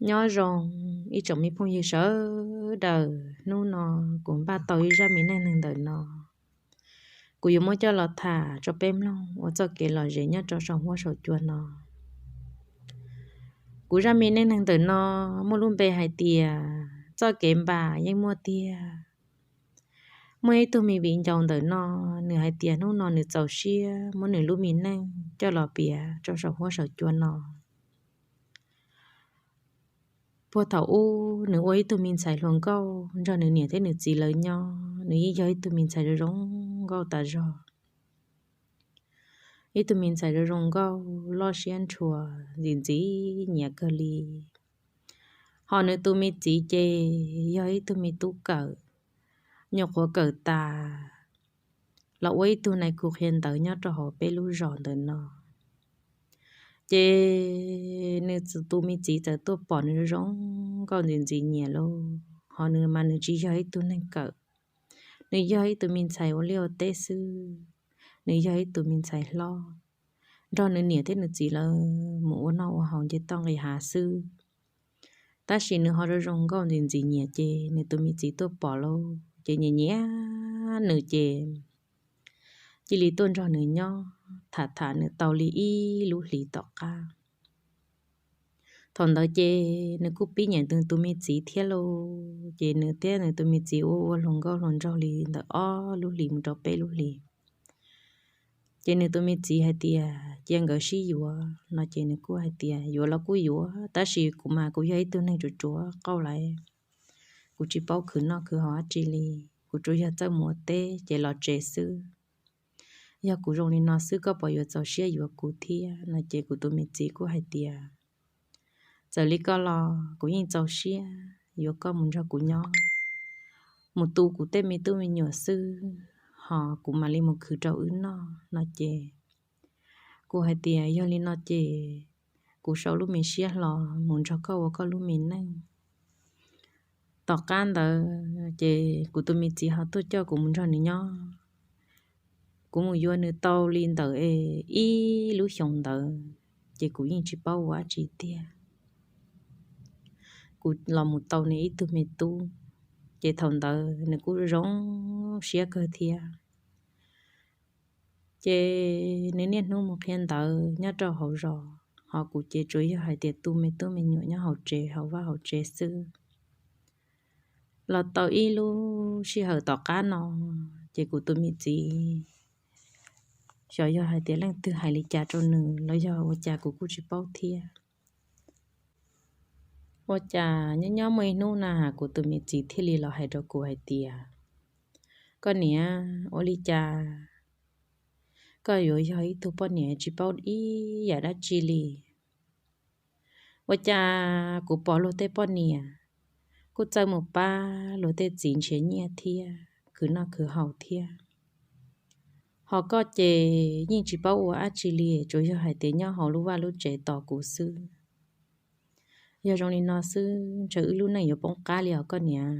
Nyob zoo ib tsoom me phooj ywg sawv daws, hnub no kuv npaj tau ib zaj me neej neeg ntawm no, kuv yuav muab coj los tham rau peb mloog ua txoj kev lom zem nyob rau saum huab saum cua no. Kuv zaj me neej neeg ntawm no muaj lub npe hais tias txoj kev npam yeej muaj tiag. Muaj ib tug me viv ncaus ntawm no, nws hais tias hnub no nws txaus siab muab nws lub me neej coj los piav rau saum huab saum cua no. Puag thaum ub nws ua ib tug me ntxhais hluas nkauj nrog nws niam thiab nws txiv lawv nyob, nws yeej yog ib tug me ntxhais zoo zoo nkauj tas zog, ib tug me ntxhais zoo zoo nkauj loj siab nrhua, ntxim ntxim nyiam kawg li. Hos nws tus me txiv ces yog ib tug me tub kawm, nyuam qhuav kawm tas los ua ib tug nais khu qhia ntawv nyob rau hauv peb lub zos ntawm no. Ces nws tus me txiv txawm tuaj pom nws zoo zoo nkauj ntxim ntxim nyiam lauj, hos nws mas nws tsis yog ib tug neeg kawm, nws yog ib tug me ntxhais ua liaj ua teb xwb, nws yog ib tug me ntxhais hlob, nrog nws niam thiab nws txiv lawv mus ua noj ua haus nce toj nqis hav xwb. Tab sis nws ho zoo zoo nkauj ntxim ntxim nyiam ces nws tus me txiv tuaj pom lauj, ces nyiam nyiam nws ces cia li tuaj nrog nws nyob tham tham nws tau li ib lub hlis tom qab. Thaum ntawd ces nws kuj pib nyiam nws tus me txiv thiab lauj, ces nws thiab nws tus me txiv ua ua hluas nkauj hluas nraug li ntawm ob lub hlis mus rau peb lub hlis. Ces nws tus me txiv hais tias cia nkawd sib yuav no ces nws kuj hais tias yuav los kuj yuav, tab sis kuv mas kuv yog ib tug neeg ruam ruam qauj lawm, kuv tsis paub khwv noj khwv haus dab tsi li, kuv tsuas yog txawj mus ua teb ces los tsev xwb. Yog kuv zoo li no xwb koj puas yuav txaus siab yuav kuv thiab no ces kuv tus me txiv kuj hais tias txawm li koj los kuv yeej txaus siab yuav koj mus nrog kuv nyob, mus tu kuv tej me tub me nyuam xwb, hos kuv mam li mus khwv rau wb noj no ces kuv hais tias yog li no ces kuv sau lub me siab hlo mus nrog koj ua koj lub me neej. Tom qab ntawd ces kuv tus me txiv ho tuaj coj kuv mus nrog nws nyob. Kuv mus yuav nws tau li ntawm ib lub xyoos ntawd ces kuv yeej tsis paub ua dab tsi tiag. Kuv los mus tau nws ib tug me tub, ces thaum ntawd nws kuj zoo siab kawg thiab. Ces nws niaj hnub mus qhia ntawv nyob rau hauv zos, hos kuv ces tsuas yog hais tias tu me tub me nyuam nyob hauv tsev hauv vaj hauv tsev xwb. Los tau ib lub sij hawm tom qab no, ces kuv tus me txiv xyov yog hais tias leej twg hais li cas rau nws los yog ua cas kuv kuj tsis paub thiab. Ua cas nyob nyob muaj ib hnub na kuv tus me txiv thiaj li los hais rau kuv hais tias, koj niam, ua li cas koj yuav yog ib tug poj niam tsis paub ib yam dab tsi li? Ua cas kuv pom luag tej poj niam kuj txawj mus pab luag tej txiv nrhiav nyiaj thiab khwv noj khwv haus thiab, hos koj ces yeej tsis paub ua dab tsi li, tsuas yog hais tias nyob hauv lub vaj lub tsev tos kuv xwb. Yog zoo li no xwb ntshe wb lub neej yuav poob qab li os koj niam.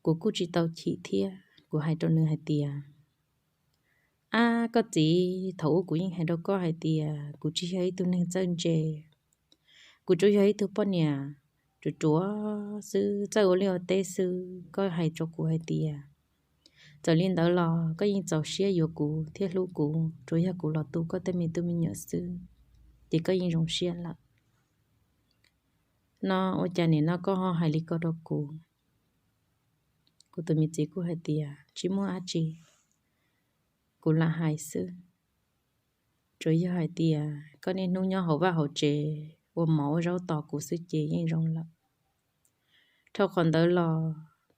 Kuv kuj tsis tau chim thiab kuv hais rau nws hais tias, ab koj txiv, thaum ub kuv yeej hais rau koj hais tias kuv tsis yog ib tug neeg txawj ntse, kuv tsuas yog ib tug poj niam ruam ruam xwb, txawj ua liaj ua teb xwb, koj hais rau kuv hais tias txawm li ntawd los koj yeej txaus siab yuav kuv thiab hlub kuv, tsuas yog kuv los tu koj tej me tub me nyuam xwb ces koj yeej zoo siab lawm no. Ua cas nim no koj ho hais li ko rau kuv? Kuv tus me txiv kuj hais tias tsis muaj dab tsi, kuv lam hais xwb. Tsuas yog hais tias koj niaj hnub nyob hauv vaj hauv tsev ua mov ua zaub tos kuv xwb ces yeej zoo lawm. Dhau qhov ntawd los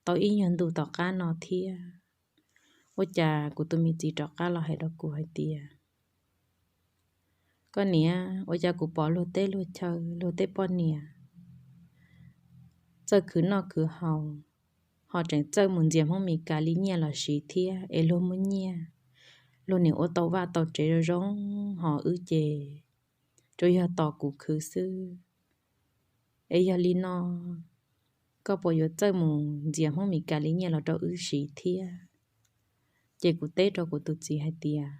tau ib nyuag ntu tom qab no thiab, ua cas kuv tus me txiv rov qab los hais rau kuv hais tias, koj niam, ua cas kuv pom luag teb luag chaw, luag tej poj niam txawj khwv noj khwv haus, ho tseem txawj mus ntxias Hmoob Mes Kas li nyiaj los siv thiab, es luag muaj nyiaj luag niam ua tau vaj tau tsev zoo zoo, ho wb ces tsuas yog tos kuv khwv xwb. Es yog li no, koj puas yuav txawj mus ntxias Hmoob Mes Kas li nyiaj los rau wb siv thiab? Ces kuv teb rau kuv tus txiv hais tias,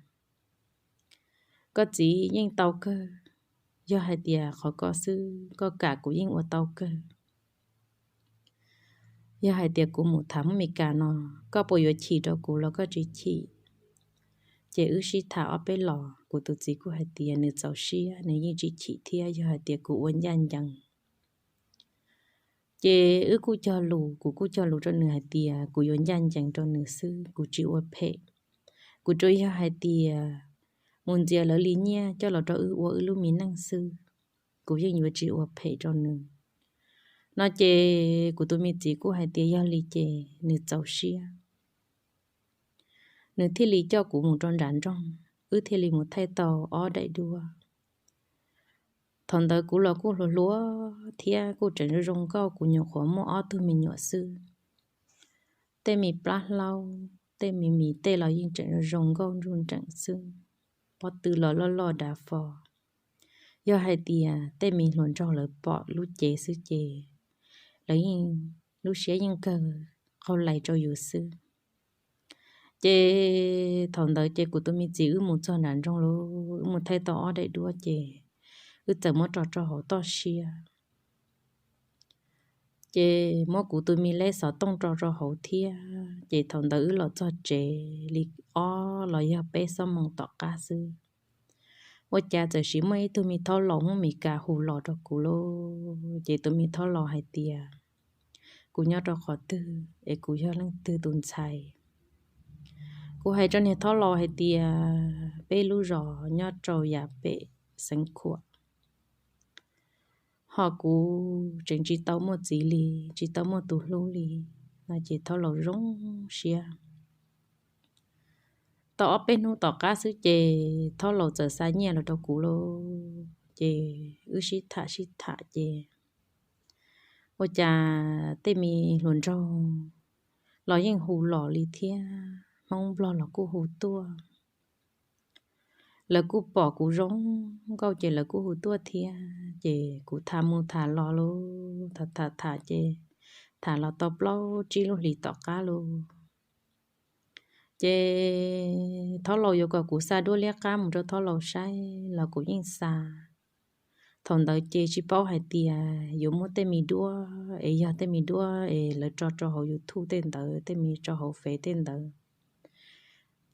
koj txiv, yeej tau kawg, yog hais tias qhov koj xwb koj kam kuv yeej ua tau kawg. Yog hais tias kuv mus tham Hmoob Mes Kas no, koj puas yuav chim rau kuv los koj tsis chim? Ces wb sib tham ob peb los, kuv tus txiv kuj hais tias nws txaus siab, nws yeej tsis chim thiab, yog hais tias kuv ua ncaj ncees. Ces wb kuj cog lus, kuv kuj cog lus rau nws hais tias kuv yuav ncaj ncees rau nws xwb, kuv tsis ua phem. Kuv tsuas yog hais tias mus ntxias lawv li nyiaj coj los rau wb ua wb lub me neej xwb, kuv yeej yuav tsis ua phem rau nws. No ces kuv tus me txiv kuj hais tias yog li ces nws txaus siab, nws thiaj li coj kuv mus rau nram nroog, wb thiaj li mus thaij tau ob daim duab. Thaum ntawd kuv los kuj hluas hluas thiab kuj tseem zoo zoo nkauj, kuv nyuam qhuav muaj ob tug me nyuam xwb. Tej me plab hlaub, tej me mis tej los yeej tseem zoo zoo nkauj nruj nreem xwb, pob tw los loj loj dav fo. Yog hais tias tej me hluas nraug lawv pom lub cev xwb ces lawv yeej, lub siab yeej kawg qaug lais rau yus xwb. Ces thaum ntawd ces kuv tus me txiv wb mus txog nram nroog lawm, wb mus thaij tau ob daim duab ces wb txawm muab tso rau hauv toj siab. Ces muab kuv tus me leb xov tooj rau rau hauv thiab, ces thaum ntawd wb los txog tsev li ob los yog peb xuab moos tom qab xwb, ua cas txawm sis muaj ib tug me thaub laus Hmoob Mes Kas hu los rau kuv lauj. Ces tus me thaub laus hais tias kuv nyob rau qhov twg es kuv yog leej twg tus ntxhais. Kuv hais rau niag thaub laus hais tias peb lub zos nyob rau yav pem Xeev Khuam, ho kuv tseem tsis tau muaj txiv li, tsis tau muaj tus hlub li. No ces thaub laus zoo siab. Tau ob peb hnub tom qab xwb ces thaub laus txawm xa nyiaj los rau kuv lauj. Ces wb sib tham sib tham ces ua cas tej me hluas nraug los yeej hu los li thiab, Hmoob Nplog los kuj hu tuaj. Lawv kuj pom kuv zoo nkauj ces lawv kuj hu tuaj thiab, ces kuv tham mus tham los lauj, tham tham tham ces tham los tau plaub tsib lub hlis tom qab lauj. Ces thaub laus yuav kom kuv xa duab liab qab mus rau thaub laus saib los kuv yeej xa. Thaum ntawd ces tsis paub hais tias yuav muab tej me duab es yog tej me duab es lawv tso rau hauv YouTube tej ntawd, tej me tso hauv Fev tej ntawd,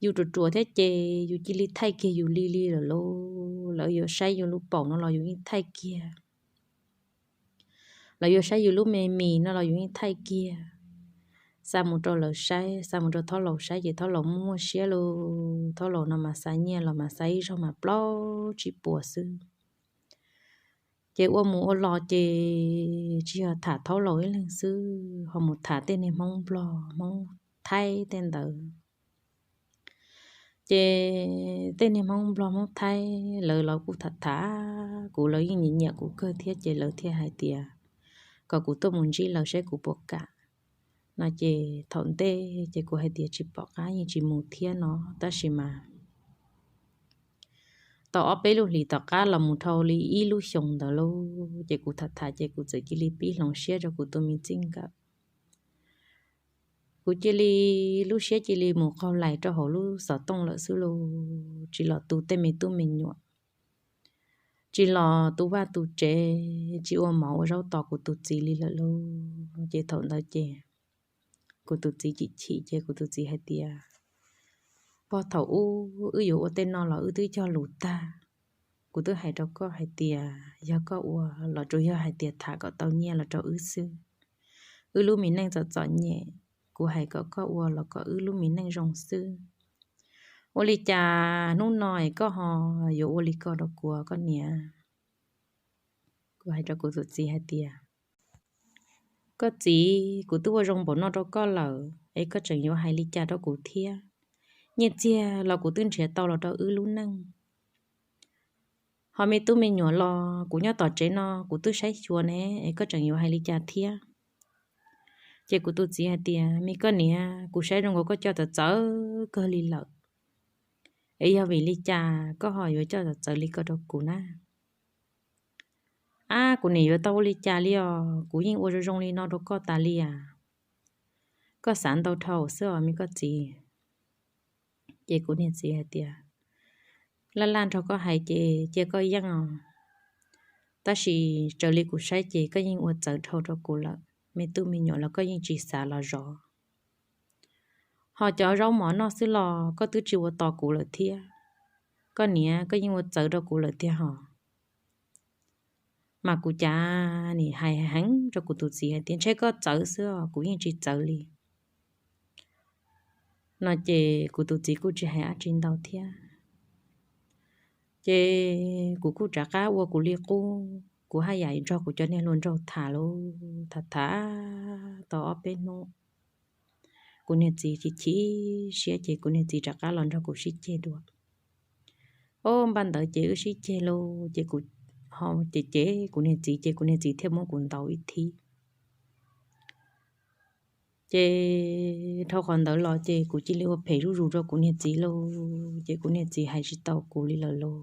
yus ruam ruam thiab ces yus cia li thaij kiag yus li li lawm lauj. Lawv yuav saib yus lub paum no los yus yeej thaij kiag, lawv yuav saib yus lub me mis no los yus yeej thaij kiag. Xa mus rau lawv saib, xa mus rau thaub laus saib ces thaub laus muaj muaj siab lauj. Thaub laus no mas xa nyiaj los mas xa ib zaug mas plaub tsib puas xwb. Ces ua mus ua los ces tsis yog tham thaub laus ib leeg xwb, ho mus tham tej niag Hmoob Nplog, Hmoob Thaib tej ntawd. Ces tej niag Hmoob Nplog Hmoob Thaib lawv los kuj tham tham kuv, lawv yeej nyiam nyiam kuv kawg thiab ces lawv thiaj hais tias kom kuv tuaj mus ntsib lawv saib kuv puas kam. No ces thaum ntej ces kuv hais tias tsis pom qab yeej tsis mus thiab no, tab sis mas tau ob peb lub hlis tom qab los mus dhau li ib lub xyoos ntawd lauj, ces kuv tham tham ces kuv txawm cia li pib hloov siab rau kuv tus me txij nkawm. Kuv cia li, lub siab cia li mus qaug lais rau hauv lub xov tooj lawm xwb lauj, tsis los tu tej me tub me nyuam, tsis los tu vaj tu tsev, tsis ua mov ua zaub tos kuv tus txiv li lawm lauj. Ces thaum ntawd ces kuv tus txiv chim chim ces kuv tus txiv hais tias, pog, thaum ub wb yuav ua tej no los wb twb cog lus tag. Kuv twb hais rau koj hais tias yog koj ua los tsuas yog hais tias tham kom tau nyiaj los rau wb xwb. Wb lub me neej txom txom nyem, kuv hais kom koj ua los kom wb lub me neej zoo xwb. Ua li cas hnub no es koj ho yuav ua li ko rau kuv, koj niam? Kuv hais rau kuv tus txiv hais tias, koj txiv, kuv twb ua zoo npaum no rau koj lawm es koj tseem yuav hais li cas rau kuv thiab? Nyiaj txiag los kuv twb nrhiav tau los rau wb lub neej, ho me tub me nyuam los kuv nyob tom tsev no kuv twb saib xyuas ne, es koj tseem yuav hais li cas thiab? Ces kuv tus txiv hais tias, me koj niam, kuv saib zoo nkaus koj coj txawv txawv kawg li lawm, es yog vim li cas koj ho yuav coj txawv txawv li ko rau kuv na? Ab, kuv niam yuav tau ua li cas li os, kuv yeej ua zoo zoo li no rau koj tas li as. Koj xav ntau dhau xwb os me koj txiv. Ces kuv niag txiv hais tias, laj laj nrog koj hais ces cia koj yeej os. Tab sis raws li kuv saib ces koj yeej ua txawv dhau rau kuv lawm, me tub me nyuam los koj yeej tsis xav los zov. Ho cov zaub mov noj xwb los koj twb tsis ua tos kuv lawm thiab. Koj niam, koj yeej ua txawv rau kuv lawm tiag hos. Mas kuv cav nim hais heev rau kuv tus txiv hais tias ntshe koj txawv xwb os, kuv yeej tsis txawv li. No ces kuv tus txiv kuj tsis hais dab tsi ntau thiab. Ces kuv kuj rov qab ua kuv li qub, kuv haj yam nrog kuv cov niag hluas nraug tham lus, tham tham tau ob peb hnub, kuv niag txiv chim chim siab ces kuv niag txiv rov qab los nrog kuv sib ceg dua. Ob npaj ntawd ces wb sib ceg lauj, ces kuv ho ces ces kuv niag txiv ces kuv niag txiv thiaj muab kuv ntaus ib thib. Ces dhau qhov ntawd los ces kuv cia li ua phem zuj zus rau kuv niag txiv lauj, ces kuv niag txiv hais tsis tau kuv li lawm lauj.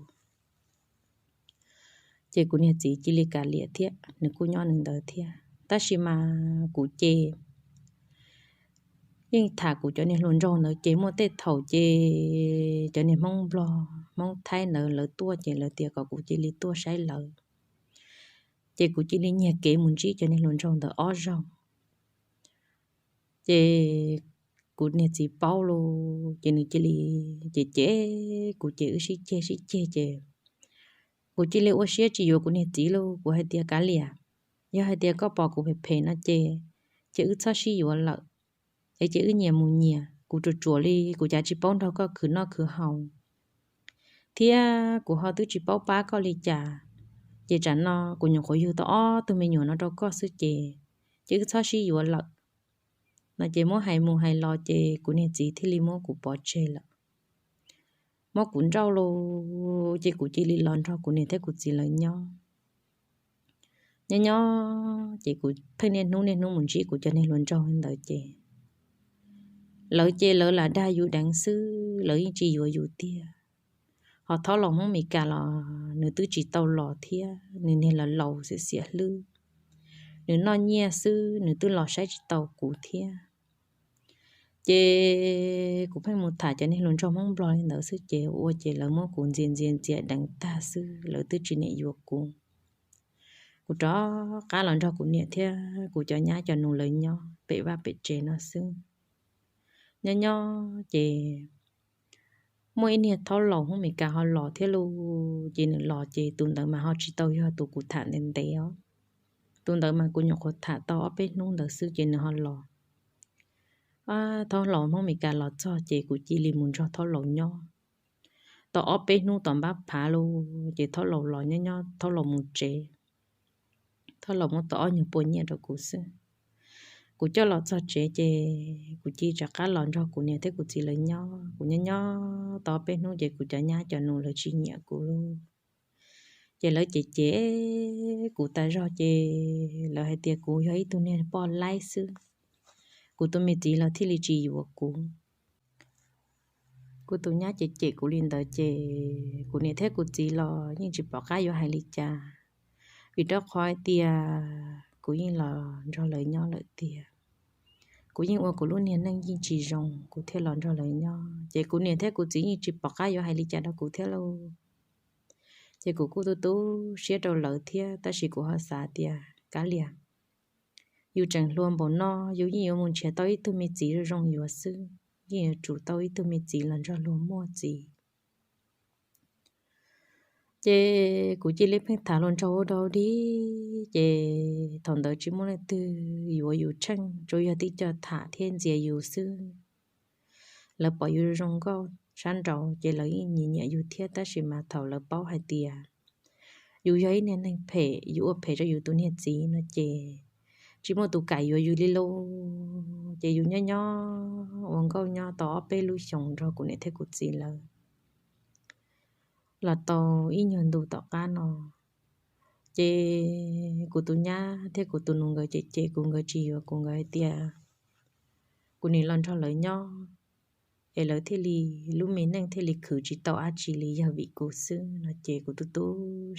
Ces kuv niag txiv cia li kav liam thiab, nws kuj nyob nws ntawd thiab. Tab sis mas kuv ces yeej tham kuv cov niag hluas nraug ntawd ces muaj tej thaum ces cov niag Hmoob Nplog Hmoob Thaib ntawd lawv tuaj ces lawv tias kom kuv cia li tuaj saib lawv. Ces kuv cia li nyiag kev mus ntsib cov niag hluas nraug ntawd ob zaug. Ces kuv niag txiv paub lauj, ces nws cia li ces ces kuv ces wb sib ceg sib ceg ces kuv cia li ua siab tsis yuav kuv niag txiv lauj. Kuv hais tias kav liam, yog hais tias koj pom kuv phem phem no ces, ces wb txhob sib yuav lawm, es ces wb nyias mus nyias. Kuv tsuas tsuam li kuv cav tsis paub nrog koj khwv noj khwv haus thiab kuv ho twb tsis paub pab koj li cas, ces tsam no kuv nyuam qhuav yug tau ob tug me nyuam no rau koj xwb ces, ces wb txhob sib yuav lawm. No ces muab hais mus hais los ces kuv niag txiv thiaj li muab kuv pov tseg lawm. Muab kuv nrauj lauj, ces kuv cia li los nrog kuv niam thiab kuv txiv lawv nyob. Nyob nyob ces kuv pheej niaj hnub niaj hnub mus ntsib kuv cov niag hluas nraug ntawd ces lawv ces lawv lam dag yus deev xwb, lawv yeej tsis yuav yus tiag. Ho thaub laus Hmoob Mes Kas los nws twb tsis tau los thiab, nws niag los laus xiam xiam hlwb, nws noj nyiaj xwb nws twb los saib tsis tau kuv thiab. Ces kuv pheej mus tham cov niag hluas nraug Hmoob Nplog li ntawd xwb ces ua ces lawv muab kuv ntxias ntxias ntxias deev tag xwb, lawv twb tsis niam yuav kuv. Kuv rov qab los nrog kuv niam thiab kuv cov nyab cov nus lawv nyob pem vaj pem tsev no xwb. Nyob nyob ces muaj ib niag thaub laus Hmoob Mes Kas ho los thiab lauj, ces nws los ces tus ntawd mas ho tsis tau yog tus kuv tham ntev ntev os. Tus ntawd mas kuv nyuam qhuav tham tau ob peb hnub ntawd xwb ces nws ho los. Thaub laus Hmoob Mes Kas los txog ces kuv cia li mus nrog thaub laus nyob tau ob peb hnub tom npab phav lauj, ces thaub laus los nyob nyob thaub laus mus tsev, thaub laus muab tau ob nyuag pua nyiaj rau kuv xwb. Kuv coj los txog tsev ces kuv cia li rov qab los nrog kuv niam thiab kuv txiv lawv nyob. Kuv nyob nyob tau ob peb hnub ces kuv cov nyab cov nus lawv tsis nyiam kuv lauj, ces lawv cem cem kuv tas zog ces lawv hais tias kuv yog ib tug niag poj laib xwb, kuv tus me txiv los thiaj li tsis yuav kuv. Kuv tus nyab cem cem kuv li ntawd ces kuv niam thiab kuv txiv los yeej tsis pom qab yuav hais li cas, vim rau qhov hais tias kuv yeej los nrog lawv nyob lawm tiag. Kuv yeej ua kuv lub niag neej yeej tsis zoo kuv thiaj los nrog lawv nyob, ces kuv niam thiab kuv txiv yeej tsis pom qab yuav hais li cas rau kuv thiab lauj. Ces kuv kuj tu tu siab rau lawv thiab, tab sis kuv ho xav tias kav liam, yus tseem hluas npaum no yus yeej yuav mus nrhiav tau ib tug me txiv zoo zoo yuav xwb, yeej yuav tsum tau ib tug me txiv los nrog luag muaj txiv. Ces kuv cia li pheej tham hluas nraug ua dog dig, ces thaum ntawd tsis muaj leej twg yuav yus tsheej, tsuas yog tib co tham thiab ntxias yus xwb. Lawv pom yus zoo nkauj sab nraud ces lawv yeej nyiam nyiam yus thiab, tab sis mas thaum lawv paub hais tias yus yog ib niag neeg phem, yus ua phem rau yus tus niag txiv no ces tsis muaj tus kam yuav yus li lauj. Ces yus nyob nyob ua nkauj nyob tau ob peb lub xyoos nrog kuv niam thiab kuv txiv lawv los tau ib nyuag ntu tom qab no, ces kuv tus nyab thiab kuv tus nus nkawd cem cem kuv, nkawd tsis yuav kuv, nkawd hais tias kuv nim los nrog lawv nyob es lawv thiaj li, lub me neej thiaj li khwv tsis tau dab tsi li, yog vim kuv xwb no ces kuv tu tu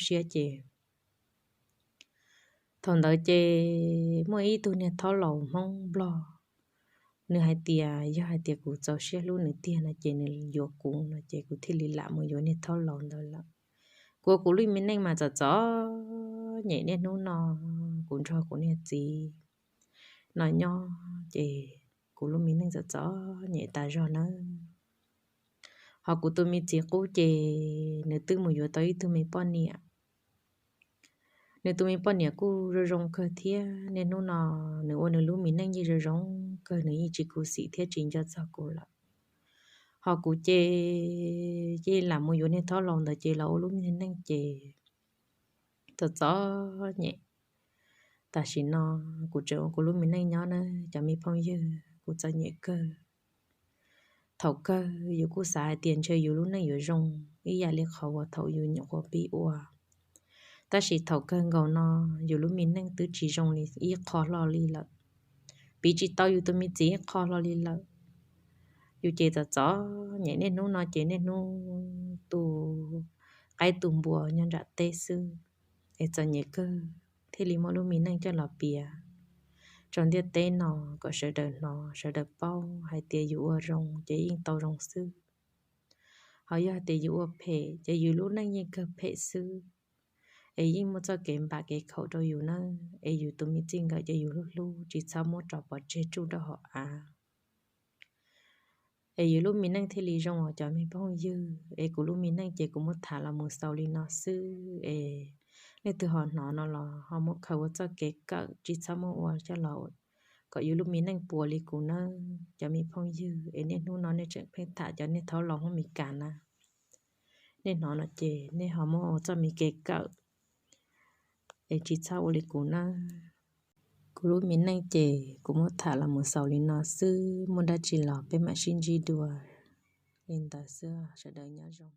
siab ces thaum ntawd ces muaj ib tug niag thaub laus Hmoob Nplog, nws hais tias yog hais tias kuv txaus siab hlub nws tiag no ces nws yuav kuv no ces kuv thiaj li lam mus yuav niag thaub laus ntawd lawm. Kuv ua kuv lub me neej mas txom txom nyem niaj hnub no, kuv nrog kuv niag txiv no nyob ces kuv lub me neej txom txom nyem tas zog nawb. Ho kuv tus me txiv qub ces nws twb mus yuav tau ib tug me poj niam. Nws tus me poj niam kuj zoo zoo kawg thiab, niaj hnub no nws ua nws lub me neej yeej zoo zoo kawg, nws yeej tsis khuv xim thiab tsis nco txog kuv lawm. Ho kuv ces, ces lam mus yuav niag thaub laus ntawd ces los ua lub me neej ces txom txom nyem. Tam sim no kuv tseem ua kuv lub me neej nyob na cov me phooj ywg, kuv txom nyem kawg. Thaum kawg yus kuj xav hais tias ntshe yus lub neej yuav zoo ib yam li qhov uas thaum yus nyuam qhuav pib ua, tab sis thaum kawg nkaus no yus lub me neej twb tsis zoo li ib qho hlo li lawm. Piv tsis tau yus tus me txiv ib qho hlo li lawm. Yus ces txom txom nyem niaj hnub no ces niaj hnub tu qaib tu npua nyob nram teb xwb, es txom nyem kawg thiaj li muaj lub me neej coj los piav rau ntiaj teb no kom sawv daws hnov sawv daws paub hais tias yus ua zoo ces yeej tau zoo xwb. Ho yog hais tias yus ua phem ces yus lub neej yeej kawg phem xwb, es yeej muaj txoj kev npam kev khaum rau yus nawb, es yus tus me txij nkawm ces yus hlub hlub tsis txhob muab tso pov tseg tsuj rau hauv av. Es yus lub me neej thiaj li zoo os cov me phooj ywg. Es kuv lub me neej ces kuv muab tham los mus xaus li no xwb es leej twg ho hnov no los ho muab khaws ua txoj kev kawm, tsis txhob muab ua coj los kom yus lub me neej puas li kuv nawb cov me phooj ywg. Es niaj hnub no nej tseem pheej tham cov niag thaub laus Hmoob Mes Kas na, nej hnov no ces nej ho muab ua txoj me kev kawm es tsis txhob ua li kuv nawb. Kuv lub me neej ces kuv muab tham los mus xaus li no xwb, muaj dab tsi los peb mam sib ntsib dua. Li ntawd xwb, sawv daws nyob zoo.